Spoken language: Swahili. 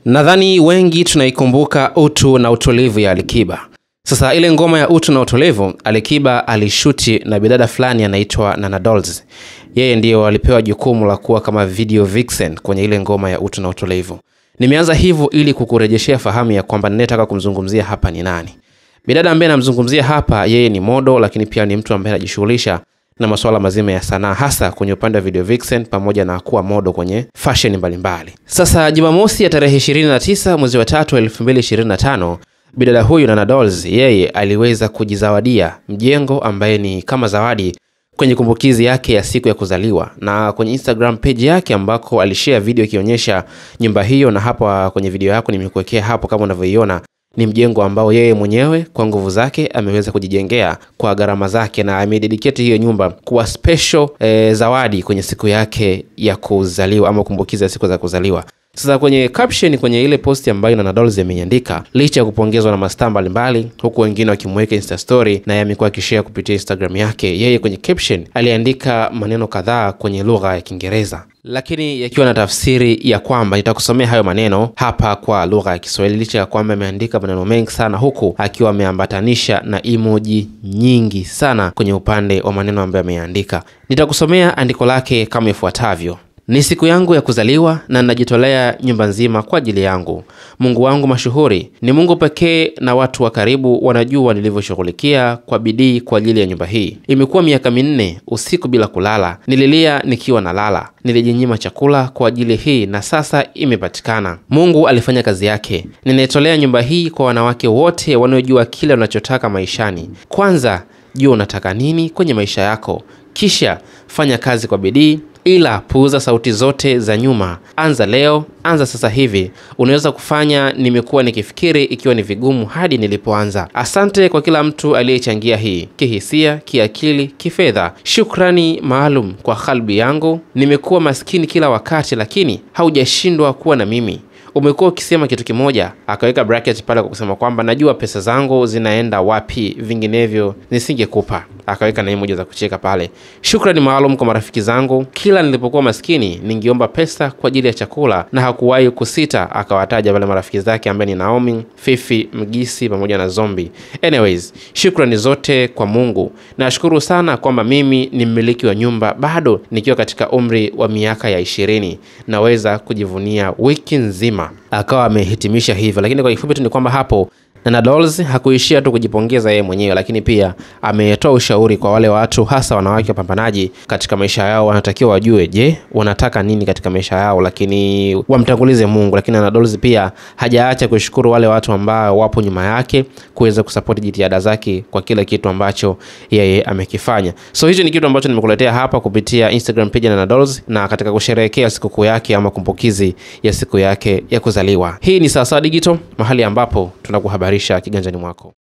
Nadhani wengi tunaikumbuka Utu na Utulivu ya Alikiba. Sasa ile ngoma ya Utu na Utulivu, Alikiba alishuti na bidada fulani anaitwa Nana Dolls. Yeye ndiyo alipewa jukumu la kuwa kama video vixen kwenye ile ngoma ya Utu na Utulivu. Nimeanza hivyo ili kukurejeshea fahamu ya kwamba ninataka kumzungumzia hapa ni nani. Bidada ambaye namzungumzia hapa, yeye ni modo, lakini pia ni mtu ambaye anajishughulisha na masuala mazima ya sanaa, hasa kwenye upande wa video vixen pamoja na kuwa modo kwenye fashion mbalimbali. Sasa Jumamosi ya tarehe 29 mwezi wa 3 2025, bidada huyu Nana Dolls yeye aliweza kujizawadia mjengo ambaye ni kama zawadi kwenye kumbukizi yake ya siku ya kuzaliwa, na kwenye Instagram page yake ambako alishare video ikionyesha nyumba hiyo, na hapa kwenye video yako nimekuwekea hapo kama unavyoiona, ni mjengo ambao yeye mwenyewe kwa nguvu zake ameweza kujijengea kwa gharama zake, na amededicate hiyo nyumba kuwa special zawadi kwenye siku yake ya kuzaliwa ama kumbukizi ya siku za kuzaliwa. Sasa kwenye caption kwenye ile posti ambayo Nana Dolls ameiandika, licha ya kupongezwa na mastaa mbalimbali huku wengine wakimweka Insta story na yeye amekuwa akishare kupitia Instagram yake, yeye kwenye caption aliandika maneno kadhaa kwenye lugha ya Kiingereza, lakini yakiwa na tafsiri ya kwamba nitakusomea hayo maneno hapa kwa lugha ya Kiswahili, licha ya kwamba ameandika maneno mengi sana huku akiwa ameambatanisha na emoji nyingi sana kwenye upande wa maneno ambayo ameandika. Nitakusomea andiko lake kama ifuatavyo. Ni siku yangu ya kuzaliwa na najitolea nyumba nzima kwa ajili yangu. Mungu wangu mashuhuri, ni Mungu pekee na watu wa karibu wanajua nilivyoshughulikia kwa bidii kwa ajili ya nyumba hii. Imekuwa miaka 4 usiku bila kulala. Nililia nikiwa nalala. Nilijinyima chakula kwa ajili hii na sasa imepatikana. Mungu alifanya kazi yake. Ninaitolea nyumba hii kwa wanawake wote wanaojua kile wanachotaka maishani. Kwanza, jua unataka nini kwenye maisha yako. Kisha fanya kazi kwa bidii, ila puuza sauti zote za nyuma. Anza leo, anza sasa hivi. Unaweza kufanya. Nimekuwa nikifikiri ikiwa ni vigumu hadi nilipoanza. Asante kwa kila mtu aliyechangia hii, kihisia, kiakili, kifedha. Shukrani maalum kwa kalbi yangu. Nimekuwa maskini kila wakati, lakini haujashindwa kuwa na mimi. Umekuwa ukisema kitu kimoja, akaweka bracket pale kwa kusema kwamba najua pesa zangu zinaenda wapi, vinginevyo nisingekupa. Akaweka na emoji za kucheka pale. Shukrani maalum kwa marafiki zangu. Kila nilipokuwa maskini ningeomba pesa kwa ajili ya chakula na hakuwahi kusita. Akawataja wale marafiki zake ambaye ni Naomi, Fifi, Mgisi pamoja na Zombie. Anyways, shukrani zote kwa Mungu. Nashukuru sana kwamba mimi ni mmiliki wa nyumba bado nikiwa katika umri wa miaka ya 20. Naweza kujivunia wiki nzima. Akawa amehitimisha hivyo, lakini kwa kifupi tu ni kwamba hapo Nana Dolls hakuishia tu kujipongeza yeye mwenyewe, lakini pia ametoa ushauri kwa wale watu, hasa wanawake wapambanaji katika maisha yao, wanatakiwa wajue je, wanataka nini katika maisha yao, lakini wamtangulize Mungu. Lakini Nana Dolls pia hajaacha kushukuru wale watu ambao wapo nyuma yake kuweza kusupport jitihada zake kwa kila kitu ambacho yeye amekifanya. So hicho ni kitu ambacho nimekuletea hapa kupitia Instagram page ya Nana Dolls, na katika kusherehekea sikukuu yake ama kumbukizi ya siku yake ya kuzaliwa. Hii ni Sawasawa Digital, mahali ambapo tunakuhabarisha kiganjani mwako.